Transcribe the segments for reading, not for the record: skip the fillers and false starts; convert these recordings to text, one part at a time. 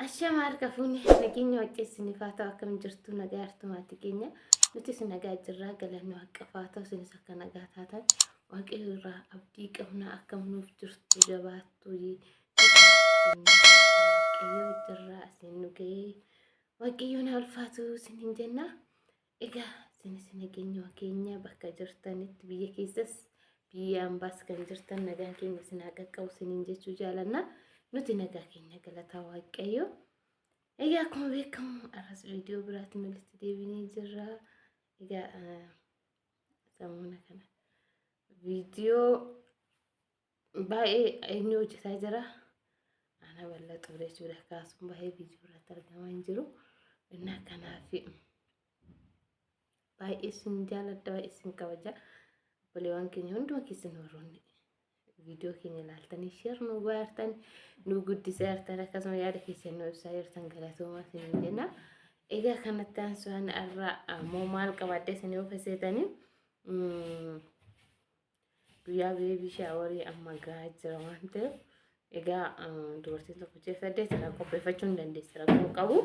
Ashama harka fuune nageenya waaqessinif haa ta'u akkam jirtu nagaa jirtu maatii keenya nutis nagaa jirraa galanni waaqaaf haa ta'u isinis akka nagaa taatan waaqayyo irraa abdii qabna akkam nuuf jirtu jabaattu waaqayyo jirraa isin nu ga'ee waaqayyoon haa ulfaatu isiniin jenna egaa isinis nageenya keenya bakka jirtanitti biyya keessas biyya ambaas kan jirtan nagaan keenya isin haa qaqqabu isiniin jechuu jaalanna. Nuti nagaa keenya galataa waaqayyo. Egaa akkuma beekamu arras viidiyoo biraatiin walitti deebinee jirra. Egaa sammuna kana viidiyoo baay'ee eenyu hojjetaa jira. Ana bal'axuu jechuudha. Kaasuun baay'ee viidiyoo irratti argamaa hin jiru. Innaa kanaaf baay'ee isin jaaladha, baay'ee isin kabaja. Obboleewwan keenya hunduma keessan warroonni viidiyoo keenya ilaaltanii sheer nu go'aartan nu guddisaa jirtan akkasuma yaada keessan nu ibsaa jirtan galatoomaa isin jenna. Egaa kanatti aansuun har'a ammoo maal qabadhe isin yoo feseetanii guyyaa beebii shaaworii amma gahaa jira waan ta'eef egaa dubartiin tokko ji'a 8 irraa qopheeffachuu hin dandeessi rakkoo qabu.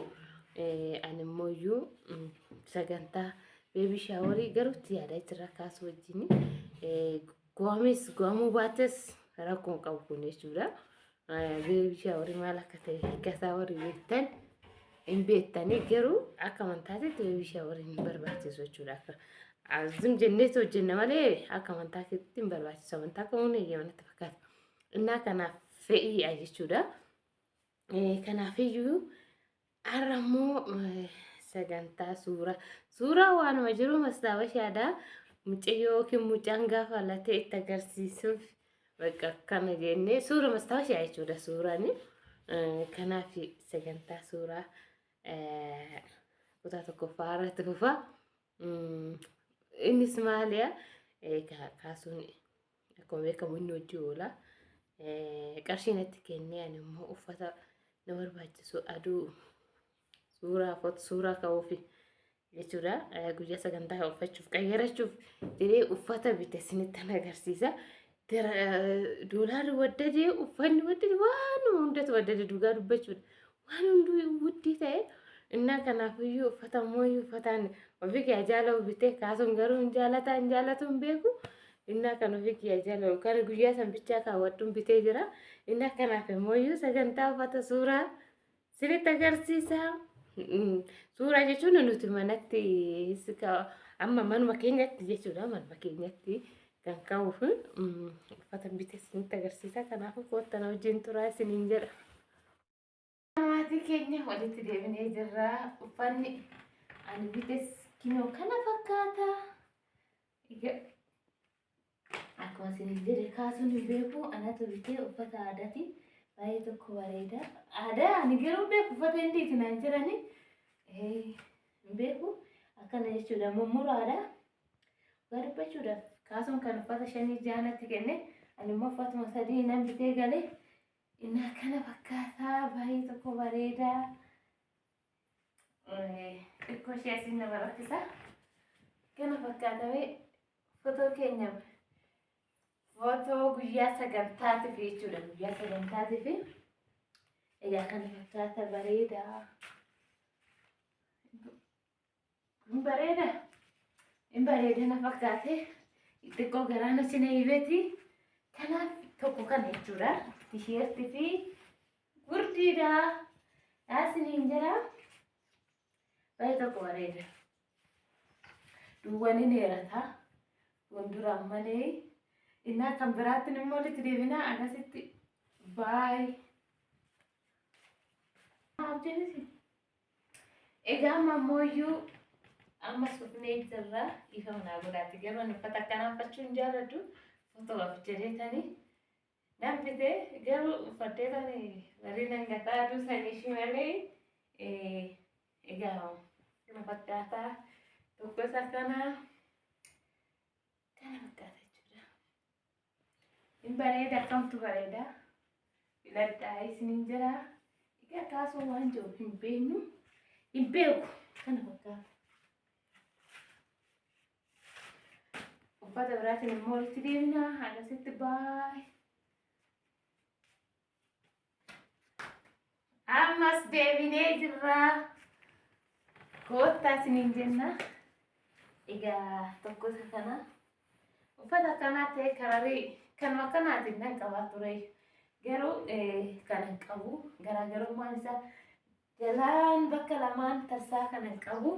Ani immoo iyyuu sagantaa beebii shaaworii garuu itti yaadaa jira kaasuu wajjin. Go'ames go'amuu baates rakkoo hin qabu kun jechuudha. Beebii shaaworii maal akka ta'e hiikkasaa warri beektan hin beektanii garuu akka amantaatitti beebii shaaworiin hin barbaachisu jechuudha. Akka azim jenneetu hojjenna malee akka amantaatitti hin barbaachisu. Amantaa kamuun eeyyama natti fakkaata. Innaa kanaaf fe'iidha jechuudha. Kanaafiyyuu har'a immoo sagantaa suuraa suuraa waanuma jiru mastaawashaadha. Mucayyoo yookiin mucaan gaafa latee itti agarsiisuuf bakka akkana jennee suura mastaawashaa jechuudha suuraan. Kanaaf sagantaa suuraa kutaa tokkoffaa irratti fufa. Innis maaliya kaasuun akkuma beekamu inni hojii oola. Qarshii natti kennee ani immoo uffata na barbaachisu aduu suuraa foto suuraa ka'uuf jechuudha. Guyyaa sagantaa uffachuuf qayyarachuuf jedhee uffata bite isinittan agarsiisa. Doolaarri waddadee uffanni waddade waan hundatu waddade dhugaa dubbachuudha. Waan hunduu wuddii ta'e innaa kanaafiyyuu uffata ammoo uffataan ofii kee jaalatu bitee kaasuun garuu hin jaalataa hin jaalatu hin beeku. Innaa kan ofii kiyya jaalatu kan guyyaa san bichaa kaawwadhuun bitee jira. Innaa kanaaf immoo sagantaa uffata suuraa sinitti agarsiisa. Suuraa jechuun nuti manatti amma manuma keenyatti jechuudha manuma keenyatti kan ka'uuf uffata bitee sinitti agarsiisa. Kanaafuu koottan wajjin turaa isiniin jedha. Maatii keenya walitti deebinee jirra. Uffanni ani bites kinoo kana fakkaata. Egaa akkuma isiniin jedhe kaasuun hin beeku anatu bitee uffata aadaati. Baay'ee tokko bareeda. Aadaa ani garuu beeku uffata hindiiti naan jedhani. Hin beeku akkana jechuudha mummuraadha. Dhugaa dubbachuudhaaf kaasuun kan uffata shanii jaanatti kenne ani immoo uffatuma sadii nan bitee galee inni akkana fakkaataa baay'ee tokko bareeda. Xiqqoo ishee asiin nama rakkisa. Kana fakkaatamee fotoo keenya fotoo guyyaa sagantaatiif jechuudha. Guyyaa sagantaatiif egaa kana fakkaata bareeda. Hin bareeda. Hin bareeda na fakkaate. Xiqqoo garaan achi na hibeeti. Kanaaf tokko kana jechuudha. Tisheertii fi gurdiidha. Dhaasiniin jira. Baay'ee tokko bareeda. Duwwan hin dheerata. Fuulduraan malee. Innaa kan biraatti immoo walitti deebinaa akkasitti baay. Egaa amma ammoo iyyuu ammas dhufnee jirra. Dhiifama naa godhaati. Garuu ani uffata akkanaa uffachuu hin jaalladhu. Fotoodhaaf jedheetani nan bite garuu uffadheetani barii nan gataa aduu sanii ishii malee egaa kana fakkaataa tokko isa kana kana fakkaata jechuudha. Hin bareeda akkamtu bareeda. Filadhaa isiniin jira. Egaa kaasuu waan jiru hin beeknu. Hin beeku kana fakkaata. Uffata biraatiin immoo walitti deemna. Akkasitti baay. Ammas deebinee jirra. Koottaa isiniin jenna. Egaa tokko isa kana. Uffata akkanaa ta'e kararii kanuma akkanaatiin nan qabaa ture. Garuu kan hin qabu. Garaagarummaan isaa jalaan bakka lamaan tarsaa kan hin qabu.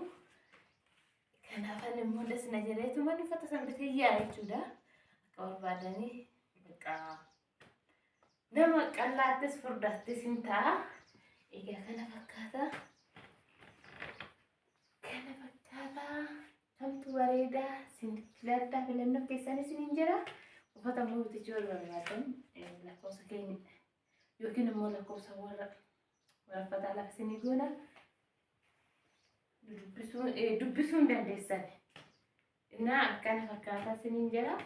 Kanaafan immoo dasna jedheetu manni uffata san bitee yaa jechuudha. Akka barbaadanii bakka nama qal'aattis furdaattis hin ta'a. Egaa kana fakkaata. Kana fakkaata. Kamtu bareedaa sin filadhaa, filannoo keessan isiniin jira. Uffata immoo bitachuu warri barbaadan lakkoofsa keenya yookiin immoo lakkoofsa warra waraffataa lafa isinii goona. Dubbisuu hin dandeessan. Innaa akkana fakkaataa isiniin jira.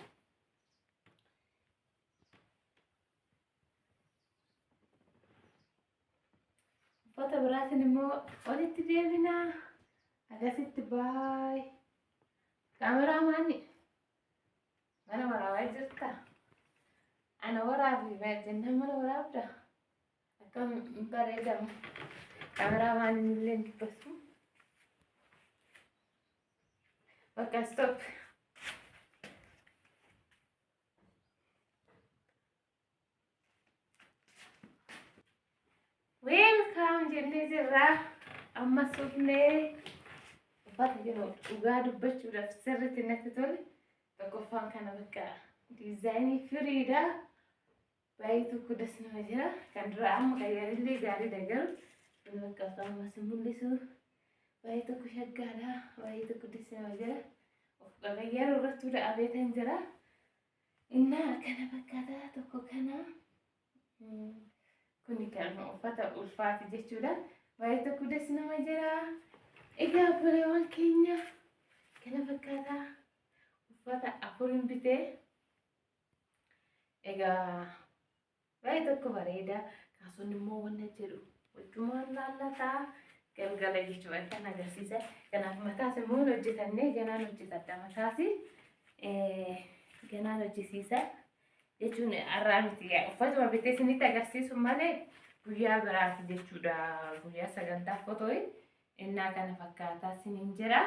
Uffata biraatiin immoo walitti deebinaa. Akkasitti baay. Kaameraamaani mana waraabaa jirta? Ana waraabi jennaan mana waraabda? Akkam bareedamu. Kaameraamaani illee dubbatu. Bakka stop. Welcome jennee jirra. Amma sufnee uffata yeroo dhugaa dubbachuudhaaf sirriitti natti tole. Tokkoffaan kana bakka diizaayinii firiidha. Baay'ee tokko das nama jira. Kan dura amma qayyarillee gaariidha garuu kun bakka ammas mul'isu baay'ee tokko shaggaadha. Baay'ee tokko das nama jira. Of qaqayyaruu irratti abeetan jira. Innaa kana fakkaata tokko kana. Kuni kan uffata ulfaati jechuudha. Baay'ee tokko das nama jira. Egaa obboleewwan keenya kana fakkaata. Uffata afurin bitee. Egaa baay'ee tokko bareeda. Kaasonni immoo wanna jedhu wajjumaan laallataa galgala jechuudha kan agarsiisa. Kanaaf mataas immoo hin hojjetannee ganaan hojjetadha mataas ganaan hojjisiisa. Jechuun har'aa miti uffatuma bitee isinitti agarsiisu malee guyyaa biraati jechuudha. Guyyaa sagantaa fotooyi innaa kana fakkaataa isiniin jira.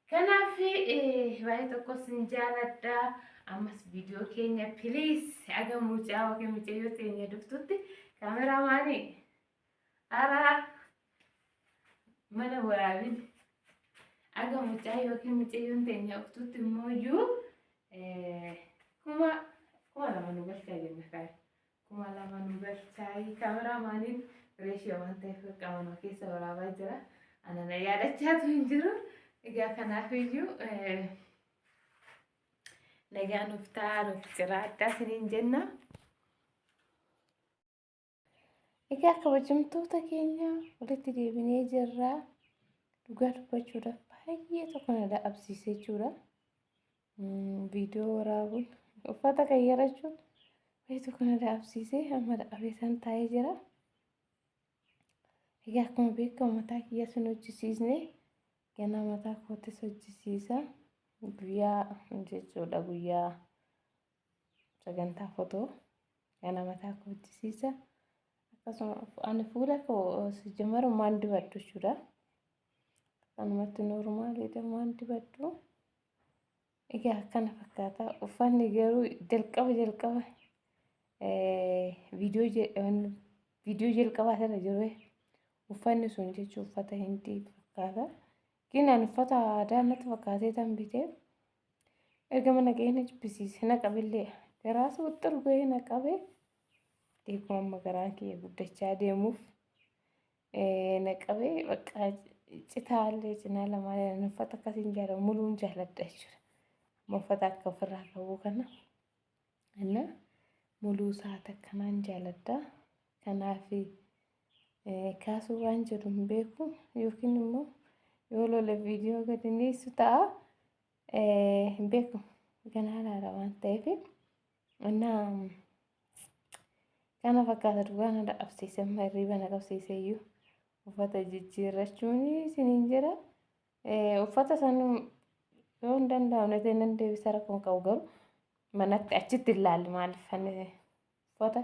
Kanaaf baay'ee tokko isin jaaladha. Ammas viidiyoo keenya please aga mucaa yookiin mucayyoo teenya dhuftutti kaameraamaanii haaraa mana waraabin aga mucaa yookiin mucayyoon teenya dhuftutti immoo iyyuu 2000 nu galchaa jenna kaayee. 2000 nu galchaa kaameraamaaniin reeshii waan ta'eef qaama keessa waraabaa jira. Ana na yaadachaatu hin jiru. Egaa kanaaf iyyuu nagaa nuuf ta'aa, nuuf jiraadhaa isiniin jenna. Egaa kabajamtoota keenya walitti deebinee jirra. Dhugaa dubbachuudhaaf baay'ee tokko na dadhabsiise jechuudha. Viidiyoo waraabuun uffata qayyarachuun baay'ee tokko na dadhabsiise, amma dadhabee isaan taa'ee jira. Egaa akkuma beekamu mataa kiyya sun hojjisiisne, ganaa mataa kootis hojjisiisa. Guyyaa jechuudha, guyyaa sagantaa fotoo gana mataa koo hojjisiisa. Akkasuma ani fuula koo jamaru maan dibadhu jechuudha. Akkanumatti noormaaliidha maan dibadhu. Egaa akkana fakkaata. Uffanni garuu jalqaba viidiyoo jalqabaa sana jiru uffanni sun jechuun uffata hindii fakkaata. Gin ani uffata aadaa natti fakkaatee tan bitee erga mana ga'ee na jibbisiise, na qabillee garaas wuxxur ga'ee na qabe. Deekuma amma garaan kiyya guddachaa deemuuf na qabee bakka citaallee cinaa lamaan uffata akkasiin jaalladha, muluun jaalladha jechuudha. Uffata akka ofirraa qabu kana inna muluu isaati akkanaan jaalladha. Kanaaf kaasuu waan jedhu hin beeku yookiin immoo yoo lole viidiyoo gadi dhiisu ta'a hin beeku, ganaa laala waan ta'eef. Innaa kana fakkaata. Dhugaa na dadhabsiise, amma hirriiba na qabsiise iyyuu uffata jijjiirrachuun isiniin jira. Uffata san yoo hin danda'amne ta'e nan deebisa, rakkoon qabu, garuu manatti achitti hin laalle. Maaliif, uffata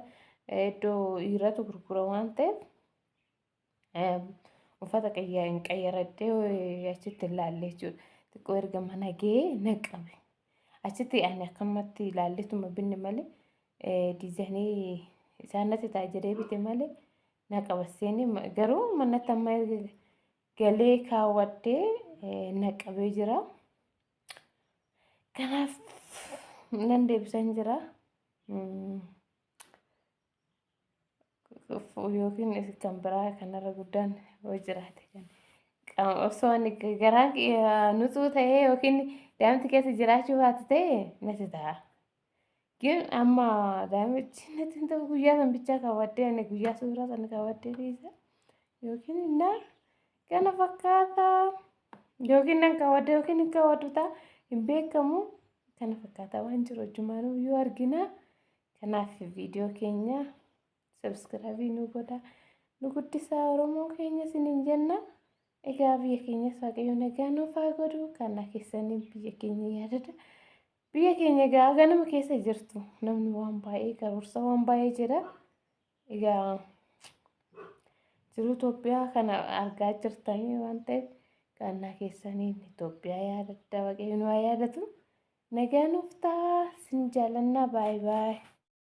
iddoo dhiiratu gurgura waan ta'eef. Uffata qayyaradhee achitti ilaalle jechuudha. Xiqqoo erga mana ga'ee na qabe. Achitti ani akkanumatti ilaalletuma binne malee, diizaayinii isaan natti ta'a jedhee bite malee na qaba seeni, garuu manatti amma erga galee kaawwadhee na qabee jira. Kanaaf nan deebisan jira. Yookiin kan biraa kanarra guddaan yoo jiraate, kan osoo ani garaa nutuu ta'ee yookiin daa'imti keessa jiraachuu baate ta'e natti ta'a. Gin amma daa'imichi natti hin ta'u. Guyyaa san bichaa kaawwadhee, ani guyyaa suuraa sana kaawwadhee dhiisa. Yookiin innaa kana fakkaata, yookiin nan kaawwadhe yookiin hin kaawwadhu ta'a, hin beekamu. Kana fakkaata waan jiru, hojjumaanuu yoo argina. Kanaaf viidiyoo keenya subscribe nu godha. Nu guddisaa Oromoo keenya isiniin jenna. Egaa biyya keenyas Waaqayyo nagaa nuuf haa godhu. Kana keessanii biyya keenya yaadada. Biyya keenya egaa ganama keessa jirtu, namni waan baay'ee karoorsa, waan baay'ee jedha. Egaa jiruu Itoophiyaa kana argaa jirtanii waan ta'eef, kannaa keessaniin Itoophiyaa yaadadda. Waaqayyo nu haa yaadatu. Nagaa nuuf ta'a. Sin jaalannaa. Baay'ee baay'ee.